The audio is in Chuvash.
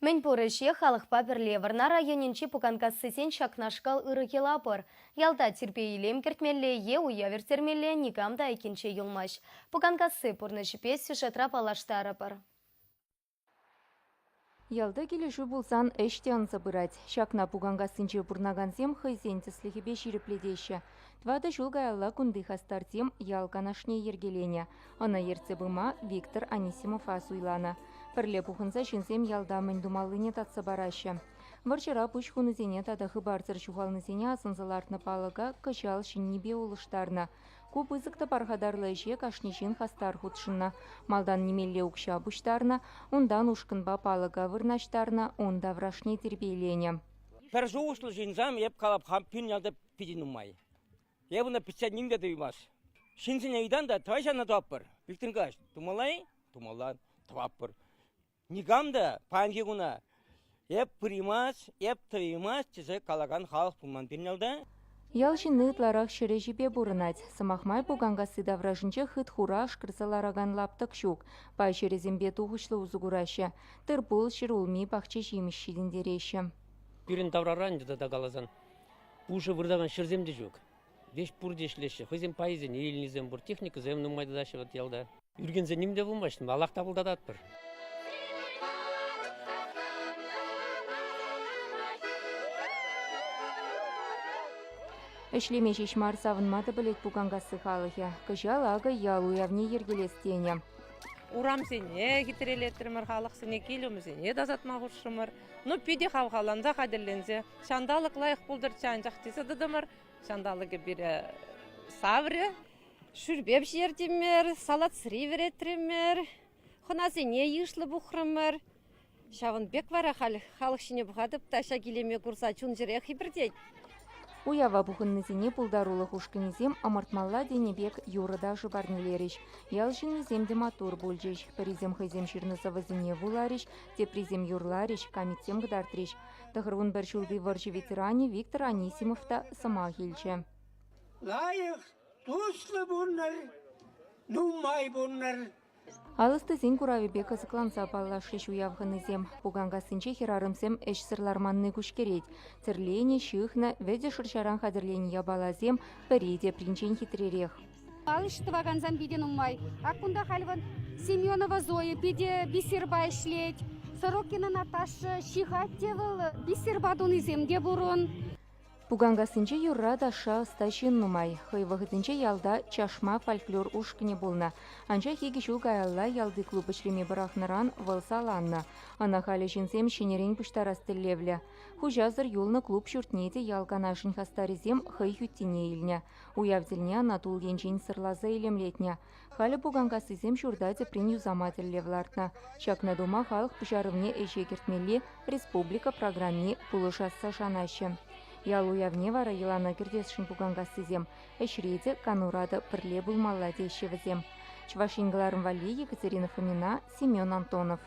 Мӗнпур ӗҫе халӑхпа пӗрле Вӑрнар районӗнчи Пуканкассисен ҫакнашкал ырӑ йӑла пур. Ялта тирпей-илем кӗртмелле е уяв ирттермелле никам та айккинче юлмасть. Пуканкасси пурнӑҫӗпе сюжетра паллаштарӑпӑр. Ялта килӗшӳ пулсан ӗҫ те ӑнса пырать. Ҫакна Пуканкассинче пурӑнакансем хӑйсен тӗслӗхӗпе ҫирӗплетеҫҫӗ. Тӑватӑ ҫул каялла кунти хастарсем ял канашне йӗркеленӗ. Ӑна ертсе пыма Виктор Анисимова суйланӑ. Пӗрле пухӑнса ҫынсем ялта мӗн тумаллине татса параҫҫӗ. Вӑрҫӑра пуҫ хунисене тата хыпарсӑр ҫухалнисене асӑнса лартнӑ палӑка кӑҫал ҫӗннипе улӑштарнӑ. Ку пысӑк та пархатарлӑ ӗҫе кашни ҫын хастар хутшӑннӑ. Малтан нимелле укҫа пуҫтарнӑ, унтан ушкӑнпа палӑка вырнаҫтарнӑ, ун таврашне тирпейленӗ. Пӗр шухӑшлӑ ҫынсам эп калап хам пирӗн ялта питӗ нумай. Эп ӑна пӗтсе ним те туймас. Ҫынсене ыйтан та тӑвай ҫавна тӑватпӑр. Виктор Николаевич, тумалла-и? Тумалла, тӑватпӑр. Никам та паянхи куна эп пыримас, эп тӑвимас тесе калакан халӑх пулман пирӗн ялта. Ял ҫынни ытларах ҫӗр ӗҫӗпе пурӑнать. Сӑмах май, Пуканкасси таврашӗнче хыт-хура ашкӑрса ларакан лаптӑк ҫук. Пай ҫӗрӗсемпе тухӑҫлӑ усӑ кураҫҫӗ. Тыр-пул, ҫӗрулми, пахча ҫимӗҫ ҫитӗнтереҫҫӗ. Пирӗн таврара ӗнтӗ тата каласан, пушӑ выртакан ҫӗрсем те ҫук. Веҫ пурте ӗҫлеҫҫӗ. Хӑйсен пайӗсене илнисем пур, техникӑсем нумай тытаҫҫӗ вӑт ялта. Ӳркенсе ним те пулмасть, малах тапӑлтататпӑр. Ӗҫлеме ҫеҫ мар, савӑнма та пӗлет Пуканкасси халӑхӗ. Кӑҫал акӑ ял уявне йӗркелес тенӗ. Урамсене хитрелетрӗмӗр, халӑхсене кил умӗсене тасатма хушрӑмӑр. Ну, питӗ хавхаланса хатӗрленсе ҫанталӑк лайӑх пултӑрччӗ анчах тесе тӑтӑмӑр. Ҫанталӑкӗ пире саврӗ. Шӳрпе пӗҫертӗмӗр, салат сӑри вӗретрӗмӗр, хӑнасене йышлӑ пухрӑмӑр. Ҫавӑн пек вара халь халӑх ҫине пӑхатӑп та ҫак илеме курса чун-чӗре хӗпӗртет. Уява пухӑннисене пултарулӑх ушкӑнӗсем ӑмӑртмалла тенӗ пек юрӑ-ташӑ парнелерӗҫ. Ял ҫыннисем те маттур пулчӗҫ. Пӗрисем хӑйсем ҫырнӑ сӑвӑсене вуларӗҫ, теприсем юрларӗҫ, камитсем кӑтартрӗҫ. 91 ҫулти вӑрҫӑ ветеранӗ Виктор Анисимов та сӑмах илчӗ. Лайӑх, туслӑ пурӑнӑр, нумай пурӑнӑр. Алӑстисен куравӗпе кӑсӑкланса паллашрӗҫ уяв хӑнисем. Пуканкассинче хӗрарӑмсем ӗҫсӗр ларманни куҫкӗрет. Тӗрленӗ, ҫыхнӑ, вӗтӗ шӑрҫаран хатӗрленӗ япаласем пӗри тепринчен хитререх. Ал ӗҫ тӑвакансем питӗ нумай. Ак кунта халь вӑл Семенова Зоя питӗ бисерпа ӗҫлет. Сорокина Наташа ҫыхать те вӑл, бисерпа тунисем те пур ун. Пуканкассинче юрра-ташша ӑста ҫын нумай. Хӑй вӑхӑтӗнче ялта Чашма фольклор ушкӑнӗ пулнӑ. Анчах икӗ ҫул каялла ялти клуб ӗҫлеме пӑрахнӑран вӑл саланнӑ. Ӑна халӗ ҫынсем ҫӗнӗрен пуҫтарас тӗллевлӗ. Хуҫасӑр юлнӑ клуб ҫуртне те ял канашӗн хастарӗсем хӑй хӳттине илнӗ. Уяв тӗлне ӑна тул енчен сӑрласа илемлетнӗ. Халӗ Пуканкассисем ҫурта тӗпрен юсама тӗллев лартнӑ. Ҫакна тума халӑх пуҫарӑвне ӗҫе кӗртмелли республика программи пулӑшасса шанаҫҫӗ. Ял уявне вара йӑлана кӗртесшӗн Пуканкассисем. Ӗҫре те, канура та пӗрле пулмалла теҫҫӗ вӗсем. Чӑваш Ен кӑларӑм валли Екатерина Фомина, Семен Антонов.